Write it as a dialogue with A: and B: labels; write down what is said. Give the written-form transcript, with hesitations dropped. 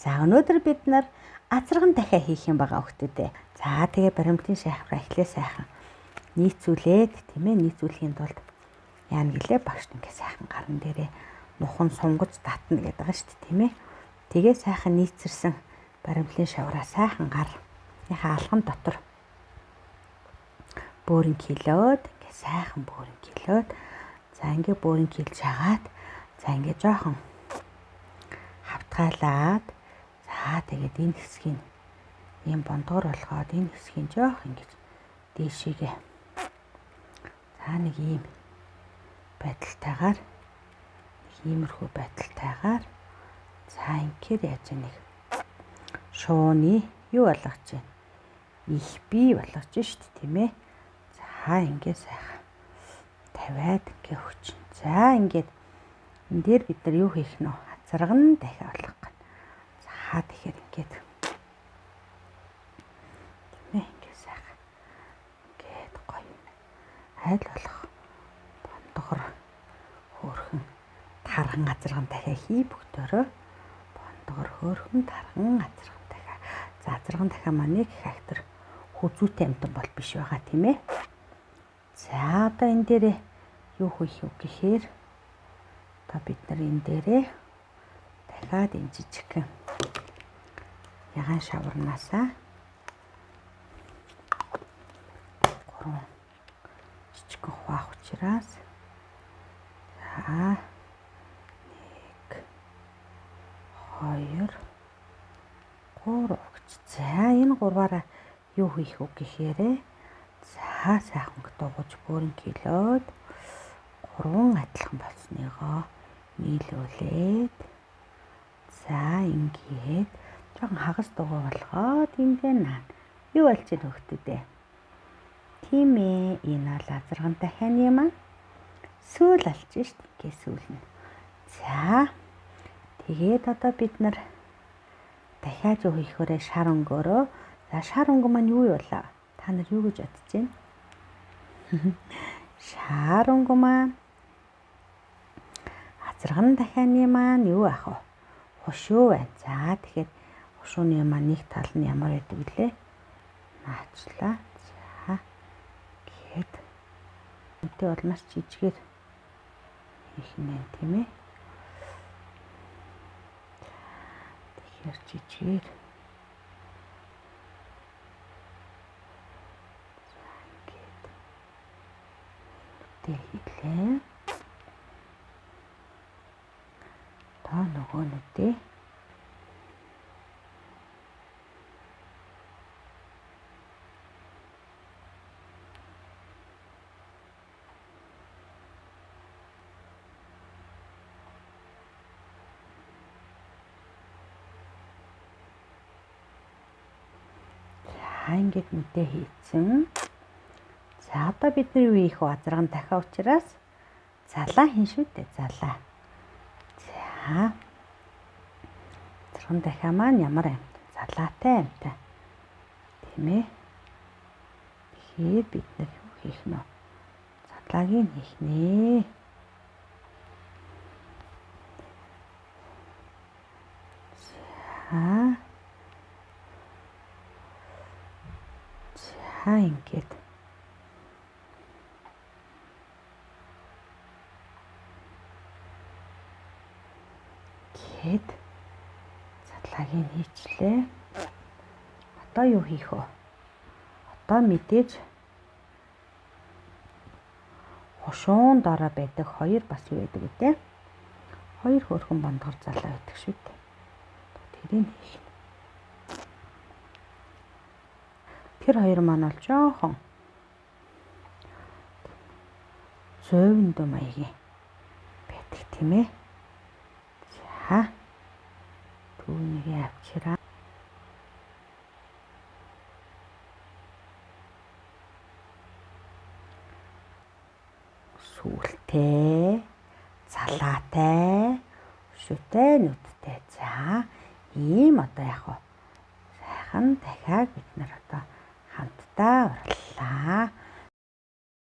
A: За өнөөдөр бид нар азарган дахиа хийх юм байгаа хүмүүдээ. За тэгээ баримтын шахавраа эхлээ сайхан нийцүүлээд тийм ээ, нийцүүлэхийн тулд яана гэлээ багш ингээ сайхан гаран дээрээ нухан сунгаж татна гэдэг байгаа шүү дээ, тийм ээ. Тэгээ сайхан нийцэрсэн баримтлын шавраа сайхан гар яхаа алган дотор бөөрн килоод ингээ сайхан бөөрн килоод, за ингээ бөөрн килж хагаад, за ингээ жоохон хавтгаалаад, за тэгээд энэ хэсгийг ийм бондгор болгоод энэ хэсгийг жоох ингэж дээшээгээ, за нэг ийм байдалтайгаар, нэг иймэрхүү байдалтайгаар, за ингээр яаж нэг шууны юу болгож чинь их бий болгож шít, тийм ээ. За ингээ сайхан тавиад ингээ өгч. За ингээд энэ дээр бид нар юу хийх нь вэ? Азарган дахиа болгох гэнэ. За тэгэхээр ингээд тийм ээ, ингээ сайхан ингээд гоё айл болох бондгор хөөрхөн тарган азарган дахиа хий бүгдөөрөө бондгор хөөрхөн тарган азарган дахиа. За азарган дахиа маань нэг хактер хүзүүтэй амтан бол биш байгаа, тийм ээ. За одоо энэ дээрээ юу хийх вэ гэхээр одоо бид нар энэ дээрээ дахиад энэ жижигхэн ягаан шаварнаасаа 3 жижигхэн хуваах учраас за 1 2 3 өгч. За энэ гурваараа юу хийх вэ гэхээр за сайхан дуугаж бөөрн килоод 3 адилхан болсныгоо нийлүүлээд, за ингээд жоохон хагас дугуй болгоод эндээ наа. Юу болж ийн хөхтөдөө? Тийм ээ, энэ бол азарган дахианы маань сүүл алж шít, ингээ сүүлнэ. За тэгээд одоо бид нар дахиад юу хийхээрээ шар өнгөөрөө. За шар өнгө маань юу юулаа? Та нар юу гэж бодож байна? Шар өнгө маань азарган дахианы маань юу ах вэ? Хушуу байна. За тэгэхээр хушууны маань нэг тал нь ямар байдаг вүлээ? Наачлаа. За гэхэд үнтэй бол маш жижигээр хийх нэ, тийм ээ. Тэгэхээр жижигээр за ингээд нүдээ хийлээ. Та нөгөө нүдээ за ингээд нүдээ хийцэн. За одоо бид нар юу хийх вэ? Азарган дахиа учраас залаа хийн шүү дээ. Залаа. За азарган дахиа маань ямар амт? Залаатай амтай. Тийм ээ. Тэгэхээр бид нар юу хийх нь вэ? Залааг нь хийх нэ. За. За ингээд гээд залаагийг хийчлээ. Одоо юу хийх вэ? Одоо мэдээж хушуун дараа байдаг хоёр бас юу байдаг вэ? Хоёр хөөрхөн бондгор залаа байдаг шүү дээ. Тэрийг хийх. Тэр хоёр маань бол жоохон зовиндөө маягийн байдаг, тийм ээ. За түүнийг авчираа. Сүлтэй, залаатай, өшөөтэй, нүдтэй. За ийм одоо яг уу сайхан дахиад бид нар одоо хамтдаа урлаа.